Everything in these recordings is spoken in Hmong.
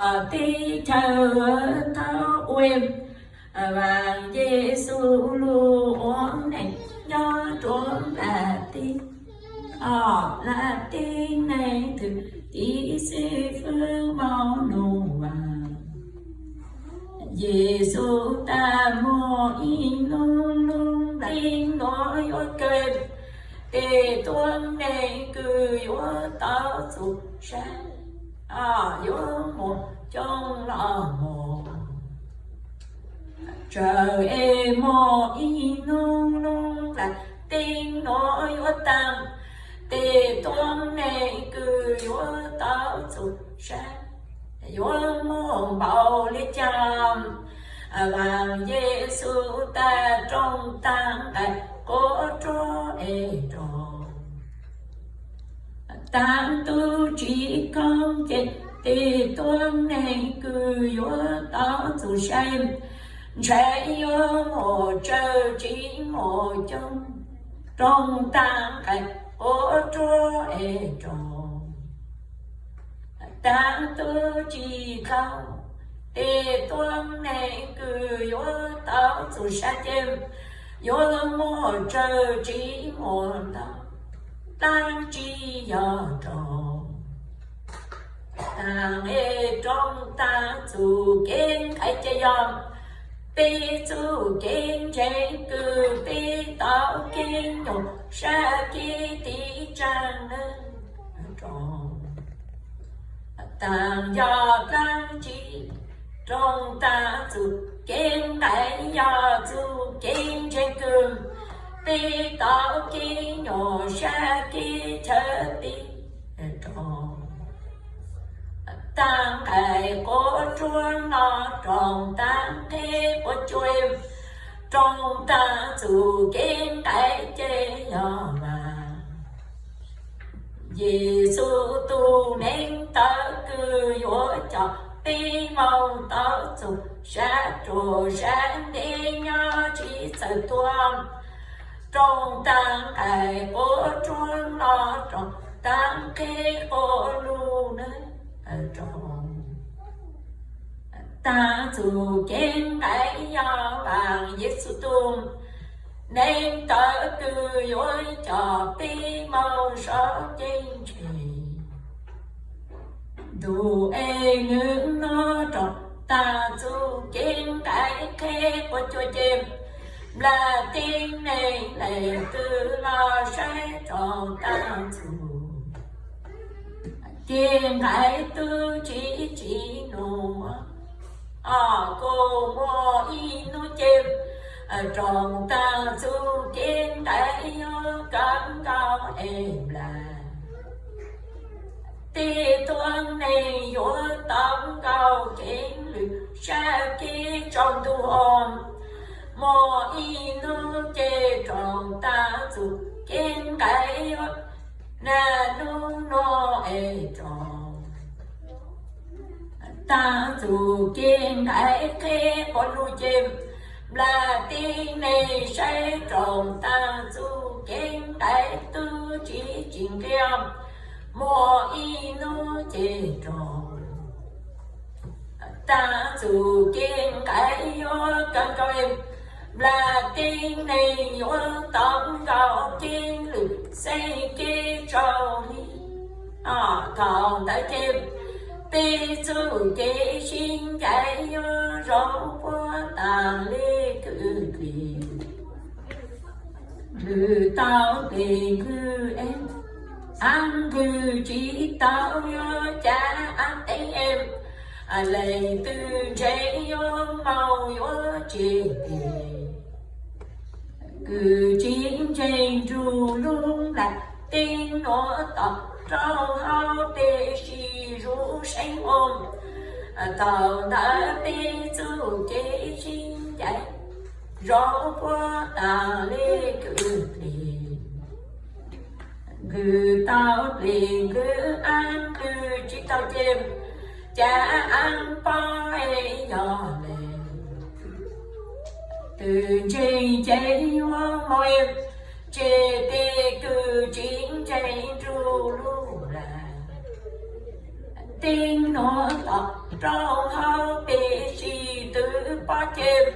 Teb chaws thaub ua, vaam Yexus lug ua neeg nyob rua nplaim teb, nplaim teb neeg twg tiv xwb fwb moog nug vaam. Yexus tag moog ib nub nub nplaim teb nuav yuav kawg, tej tuab neeg kws yuav tau txug sab, yuav moog coob lug moog. Txawm es moog ib nub nub nplaim teb nuav yuav taag, tej tuab neeg kws yuav tau txug sab yuav moog npaum le caag. Vaam Yexus tag rooj taag nqaim quav ruab es rua taag tub tsi koog ces tej tuab neeg kws yuav tau txug sab ntshai yuav muaj tsawg tsi muaj coob. Rooj taag nqaim quav ruab es rua taag tub tsi dlaug, tej tuab neeg kws yuav tau txug sab ces yuav muaj tsawg tsi muaj ntau, dlaab tsi yog rua taag es rooj taag txuj kev nqaim ces yog peb txuj kev ntseeg kws peb tau kev nyuam sab kev tiv tsaag neeg rua taag yog dlaab tsi. Rooj taag txuj kev nqaim yog txuj kev ntseeg kws peb tau kev nyuam sab kev chaw tiv rua taag nqaim quav ruab no rua taag qheb quav cua. Rooj taag txuj kev nqaim ces yog vaam Yexus tug neeg tawv kws yuav coj peb moog tau txug sab ruam sab ntev nyob tsi txawm tuag. Rooj taag nqaim quav ruab no rua taag qheb quav lug nawb rua taag txuj kev nqaim yog vaam Yexus tug neeg tawv kws yuav coj peb moog sab ceeb tsheej. Ntuj es nwg nuav rua taag txuj kev nqaim qheb quav cua ces nplaim teb neeg leej twg los saib rua taag txuj kev nqaim tub tsi tsi nub. Kuv muaj ib nub ces rua taag txuj kev nqaim yuav kawg nkaus es nplaim tej tuab neeg yuav tau nkaus kev lwm sab kev tsaus ntuj os. Muaj ib nub ces rua taag txuj kev nqaim yuav nag nub nuav es rua taag txuj kev nqaim qheb quav lug ces nplaim teb neeg saib rua taag txuj kev nqaim tub tsi tsi nqia. Muaj ib nub ces rua taag txuj kev nqaim yuav kawg nkaus nplaim teb neeg yuav tau nkaus kev lwm xeeb kev tsaus li. Thaus ntawd ces peb txuj kev sib ncaim yuav zoo puab taag le kwj dlig. Nqws tau plig nqws es ab nqws tsi tau yuav cav ab teeb es leej twg ntseeg yuav moog yuav tseg tes. Kws tsi ntseeg nrug lub nplaim teb nuav tom rau hauv peb sib zuj seb os. Thaus ntawd peb txuj kev sib ncaim zoo puab taag le kwj dlig. Nqws tau plig nqws ab nqws tsi tau ces cav ab pob es yog leej twg ntseeg ces yuav moog tseg tes. Kws tsi ntseeg nrug lub nplaim teb nuav tom rau hauv peb sib tw pob ceg.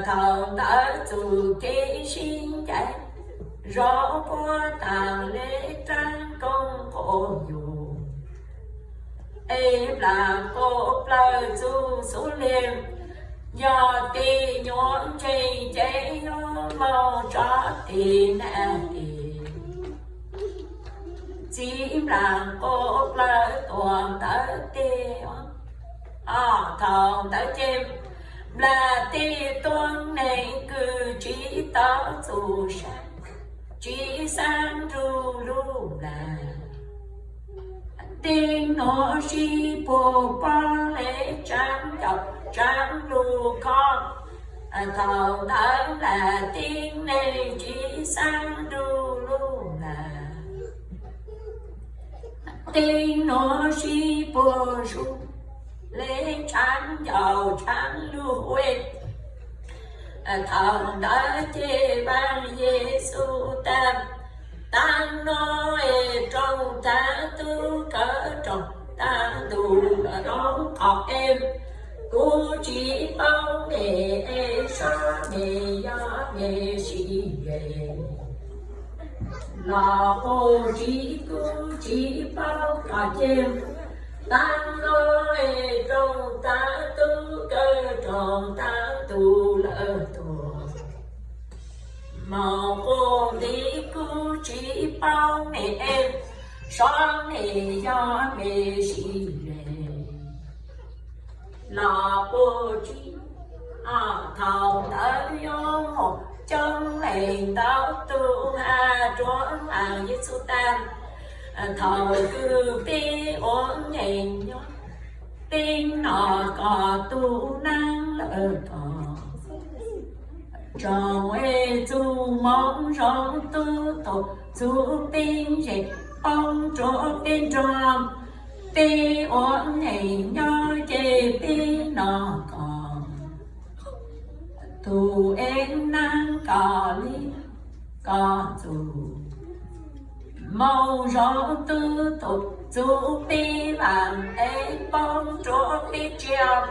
Thaum ntawd txuj kev sib ncaim zov puab taag le raab kooj quas yug, es nplaag quas plawg txuj xub le, yog tej nyuas ntseeg ces yuav moog tso tes nag tes. Txiv nplaag quas plawg tuam ntawv teg, thaum ntawd ces nplaag teb tuab neeg kws tsi tau txuj sa, tsi xaav nrug lug nplaag. Teg nuav sib puag pob le tsaav ncaus tsaav lug khob, thaum ntawd nplaag teb neeg tsi xaav nrug lug nplaag. Teg nuav sib puag sub le tsaav ncaus tsaav lug huv, thaum ntawd ces vaam Yexus taag, taag nuav es roog taag tub kawg roog taag ntuj lawm roog qhov es, kuv tsi paub mej es sab mej yog mej sib le los puj tsi kuv tsi paub koj ces, taag nuav es roog taag tub kawg roog taag ntuj lawm tuag, moog puj ntiv kuv tsi paub mej es sab mej yog mej sib le los puj tsi. Thaum ntawd yuav muaj coob leej ntau tug has rua vaam Yexus taag, thaum kws peb ua neej nyob, peb nov koj tug naab lawm koj, tsoom es txuj moo zoo tub tug txuj peb ze poob rua peb nrug, peb ua neej nyob ces peb nov koj tug es naab koj le koj txuj moo zoo tub tug txuj peb vaam es poob rua peb tsiaj.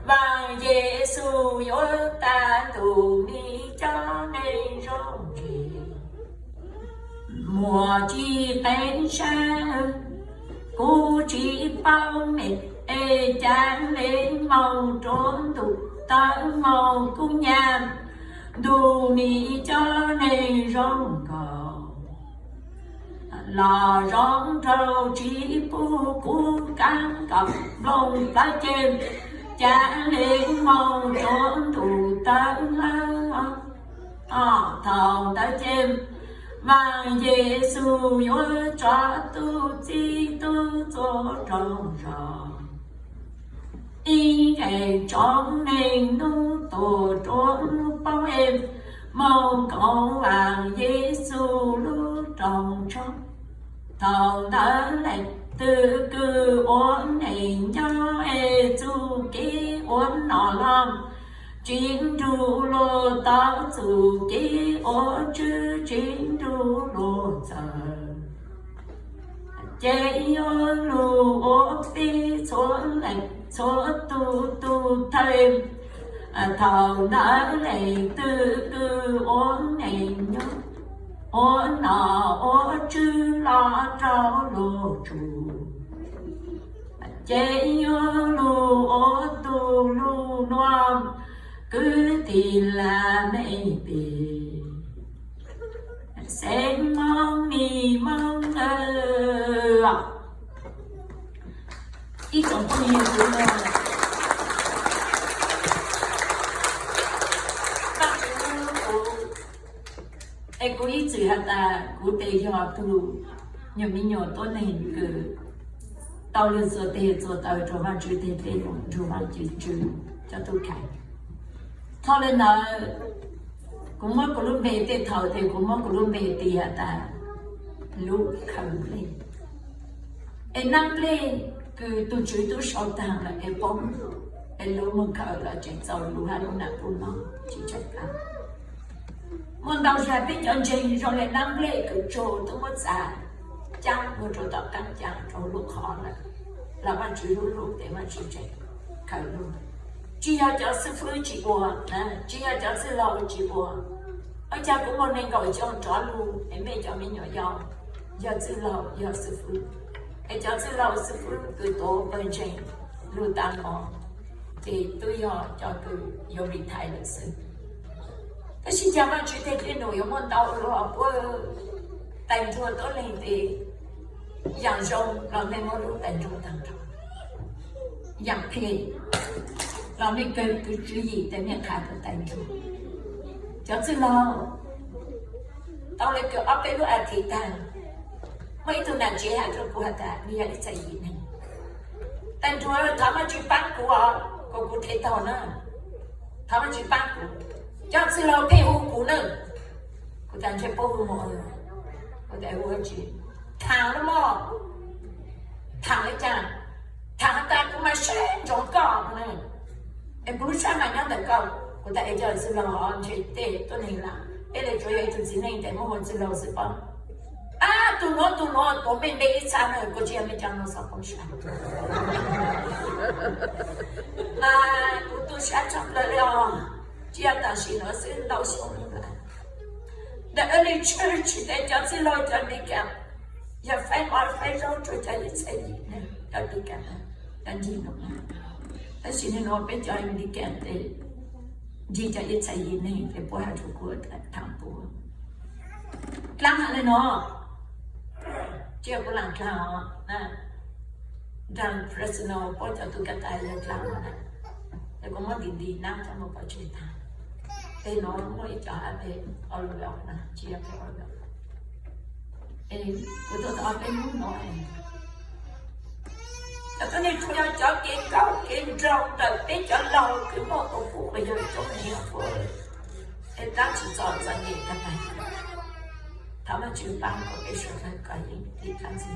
Vaam Yexus yuav taag ntuj mej cov neeg zoo ntseg, muaj tsi qee sab, kuv tsi paub mej es ca le moog rua ntuj tawg moog kub nyam, ntuj mej cov neeg zoo nkaus los zoo nraug tsi pub kuv kaab nkaus nplooj plawv ceg, ca le moog rua ntuj tawg lawm. Thaum ntawd ces vaam Yexus yuav tso tub txib tub txuas rau zog, ib ees tsoom neeg nub tuaj rua nub poob es moog koom vaam Yexus lub rooj tshoob. Thaum ntawd leej twg kws ua neej nyob es txuj kev ua noj los tsi nrug luag tau, txuj kev ua tswv tsi nrug luag txawj, ces yuav lug ua peb txhua leej txhua tug tug thawj. Thaum ntawd leej twg kws ua neej nyob, ua noj ua tswv los rau luag tsum, ces yuav lug ua tug lug nuav kwv tij laug mej peb, xeev Moob mej Moob. Ib tsoom phooj ywg, Vaajtswv hlub kuv, es kuv ib txwm has tas kuv tes yog tug nyuag me nyuam tuab neeg kws tau lug txuas teg txuas taw rua Vaajtswv teg, tes nrug Vaajtswv tswv cov tub khais. Thaum le ntawd kuv muab kuv lub npe, tej thaum tes kuv muab kuv lub npe tis has tas lub khaws nplej. Es naab nplej kws tug tswv tub sau taag lawm es poob, es luv moog khaws los tseem txaus luv hab lub nam pub noj tsi tshua tas. Muaj ntau zag peb cov ntseeg zoo le naab nplej kws tsug tub muab txav caab muag rua tom qaab caa rua lub qhov lawm, los Vajtswv hlub hlub ces Vajtswv tseem khaws lug. Tsis yog cov xib fwb tsis ua, tsis yog cov txwj laug tsis ua. Ua cas kuv muaj nees nkaum xyoo rov lug es mej cov me nyuam yaus yog txwj laug yog xib fwb, es cov txwj laug xib fwb kws tuav pawg ntseeg lug tas los ces twb yog cov kws yuav retire lawm xwb. Tab sis cas Vajtswv tej dej num yuav muaj ntau luaj puab. Tais nruag tuab neeg tes yam zoo los mej muab lub tais nruag tag nrho, yam phem los mej kawg kws tswv yim tes mej qha rua tais nruag. Cov txwj laug tau le kws ob peb lub as thiv tag, muaj ib tug nam tsev has rua kuv has tas, nws yog ib txhais yim neeg, tais nruag, thov Vajtswv paab kuv os, kom kuv dheev taug na, thov Vajtswv paab kuv, cov txwj laug pheej hu kuv na. Kuv tas ntshe puab hu moog, kuv tas hu tsi, tham lub mog, tham le caag, tham has tas kuv mas sab ntsoov koj, es kuv lub sab mas nyob ntawm koj. Kuv tas es cov txwj laug os, ntshe tej tuab neeg lam, peb le tsuav yog ib tug txiv neej tes muab hu txwj laug xwb pob. Ab, tug nuav tug nuav tuav mej npe ib txha na, kuv tsis yog mej cov nuav xov poob sab. Mas kuv tu sab tshaj plawg le os, tsis yog tam sim nuav xwb, ntau xyoo lawm. The early church tes cov txwj laug cov deacon yog faib mov faib zaub rua cov ib txhais yim neeg, cov deacon, cov ncig num. Tab sis nwg nuav peb cov deacon tes ncig cov ib txhais yim neeg tes puab has rua kuv tham puab. Dlaab has le nuav, tsis yog kuv lam dlaag os, nraag Fresno puab cov tug ka tais yog dlaab os na. Ces kuv muab ntim ntim nab coj mus pov tseg tag. Peb nuav muaj ib co hab peb o lu los na, tsis yog peb o lu. Kuv tuaj tau peb nub nuav, cov tuab neeg tsuas yog cov kev nkauj kev nraug ntawm peb cov laug kws muaj quas puj quas yawg coob heev os. Es dlaab tsi txom txom nyem tag tag. Thov Vajtswv paab kom peb suav dlawg kov yeej li dlaab tsi.